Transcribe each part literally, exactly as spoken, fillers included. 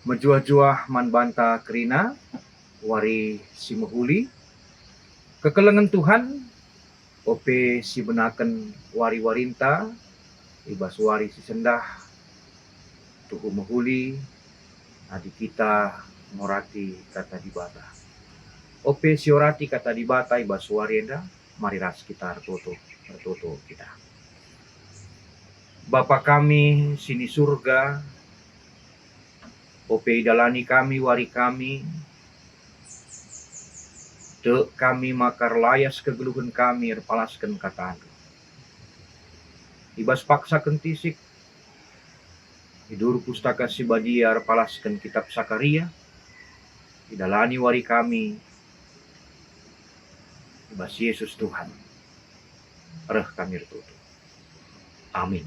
Mejuah-juah man banta kerina, wari si mehuli. Kekelengen Tuhan, ope sibenaken wari-warinta, i bas wari si sendah, tuhu mehuli, adi kita ngorati Kata Dibata. Ope siorati Kata Dibata i bas wari enda, mari ras kita ertoto, ertoto kita. Bapa kami si ni Surga, ope idalani kami wari kami, tek kami maka erlayas kegeluhen kami erpalasken KataNdu. I bas paksa kentisik, idur Pustaka Si Badia erpalasken kitab Sakaria, idalani wari kami, i bas Yesus Tuhan, reh kami ertoto. Amin.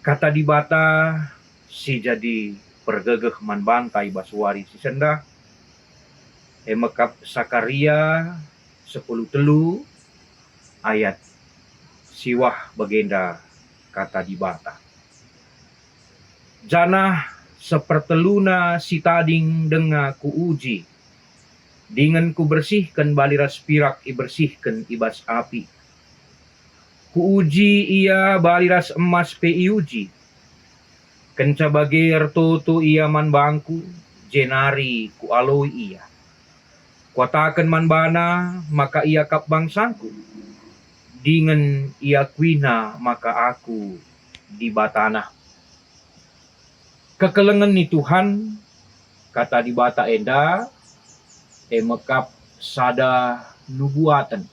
Kata Dibata si jadi pergegeh man banta i bas wari si sendah, e mekap Sakaria sepuluh telu ayat siwah bagenda Kata Dibata. Janah seperteluna si tading denga kuuji, dingen kubersihken bali ras pirak ibersihken i bas api. Kuuji ia bali ras emas pe iuji. Kenca bage ertoto ia man bangku, jenari kualoi ia. Kuataken man bana maka ia kap bangsangku, dingen iakuina maka aku Dibatana. Kekelengen ni Tuhan, Kata Dibata enda, e mekap sada nubuaten.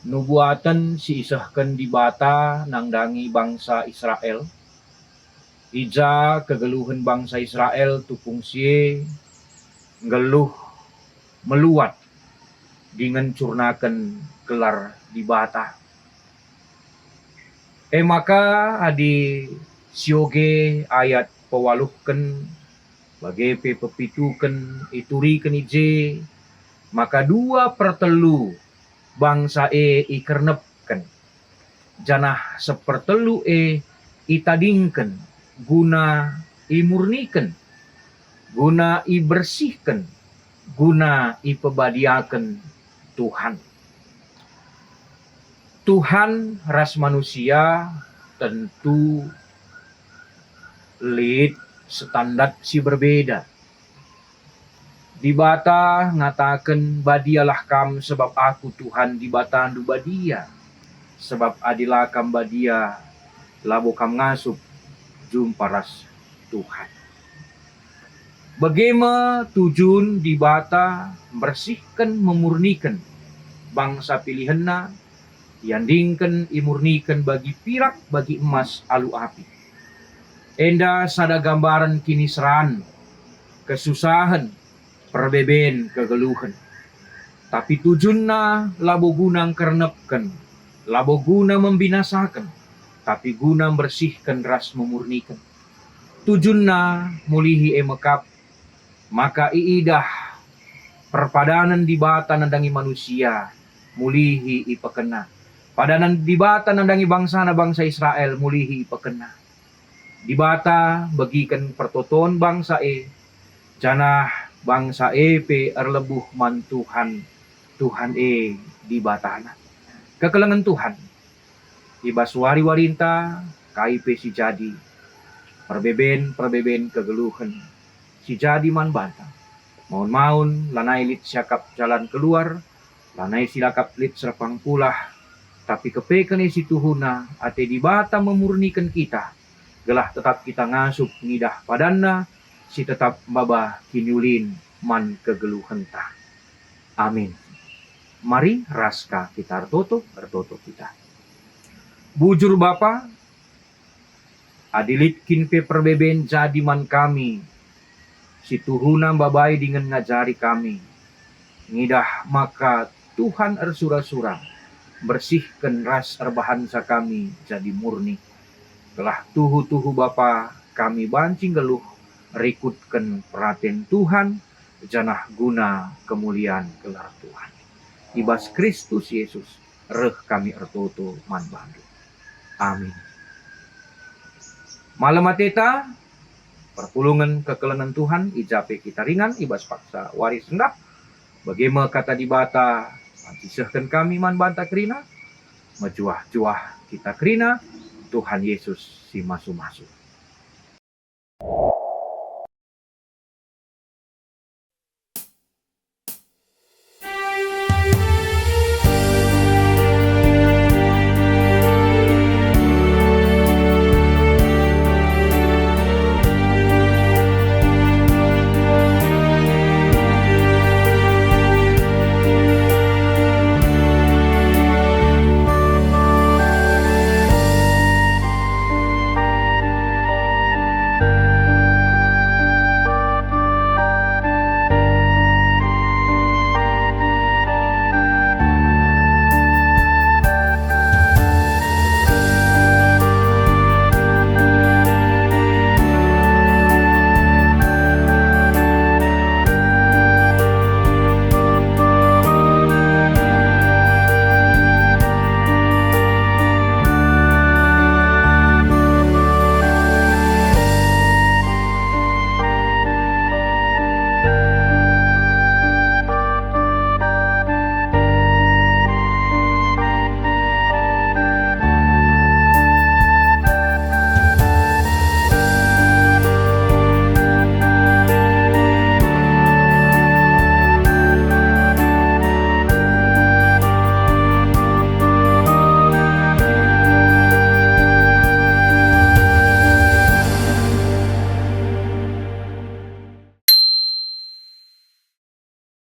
Nubuaten si isehken Dibata nandangi bangsa Israel. I ja kegeluhen bangsa Israel tupung si e nggeluh meluat dingen curnaken gelar Dibata. E maka adi sioge ayat pewaluhken, bage pe pepituken ituriken i je, maka dua pertelu bangsa e ikernepken, janah sepertelu e itadingken guna imurniken, guna ibersihken, guna ipebadiaken Tuhan. Tuhan ras manusia tentu lit standar si berbeda. Dibata ngataken, "Badialah kam, sebab Aku Tuhan Dibatandu badia, sebab adi la kam badia, labo kam ngasup jumpa ras Tuhan." Bage me tujun Dibata mbersihken, memurniken bangsa pilihenNa, iandingken, imurniken bagi pirak, bagi emas alu api. Enda sada gambaren kiniseran, kesusahen, perbeben, kegeluhen. Tapi tujunna labo guna ngkernepken, labo guna membinasaken, tapi guna mbersihken ras memurniken. Tujunna mulihi e mekap, maka iidah perpadanen Dibata nandangi manusia, mulihi ipekenNa. Padanen Dibata nandangi bangsana bangsa Israel, mulihi ipekenNa. Dibata begiken pertoton bangsa e, janah bangsa e pe erlebuh man Tuhan, Tuhan e Dibatana. Kekelengen Tuhan, i bas wari-warinta, kai pe si jadi, perbeben-perbeben kegeluhen si jadi man banta. Maun-maun lanai lit siakap jalan keluar, lanai si la kap lit serpang pulah, tapi kepeken e si tuhuna ate Dibata memurniken kita, gelah tetap kita ngasup ngidah padanNa si tetap maba kiniulin man kegeluhenta. Amin. Mari ras ka kita ertoto, ertoto kita. Bujur Bapa, adi lit kin pe perbeben jadi man kami, si tuhuna mbabai dingen ngajari kami, ngidah maka Tuhan ersura-sura, mbersihken ras erbahanca kami jadi murni. Gelah tuhu-tuhu Bapa, kami banci nggeluh rikutken peraten Tuhan, janah guna kemulian gelar Tuhan. I bas Kristus Yesus reh kami ertoto man baNdu. Amin. Malem ateta, perpulungen kekellengen Tuhan, i ja pe kita ringan i bas paksa wari sendah, bage me Kata Dibata, isehken kami man banta kerina, mejuah-juah kita kerina, Tuhan Yesus si masu-masu.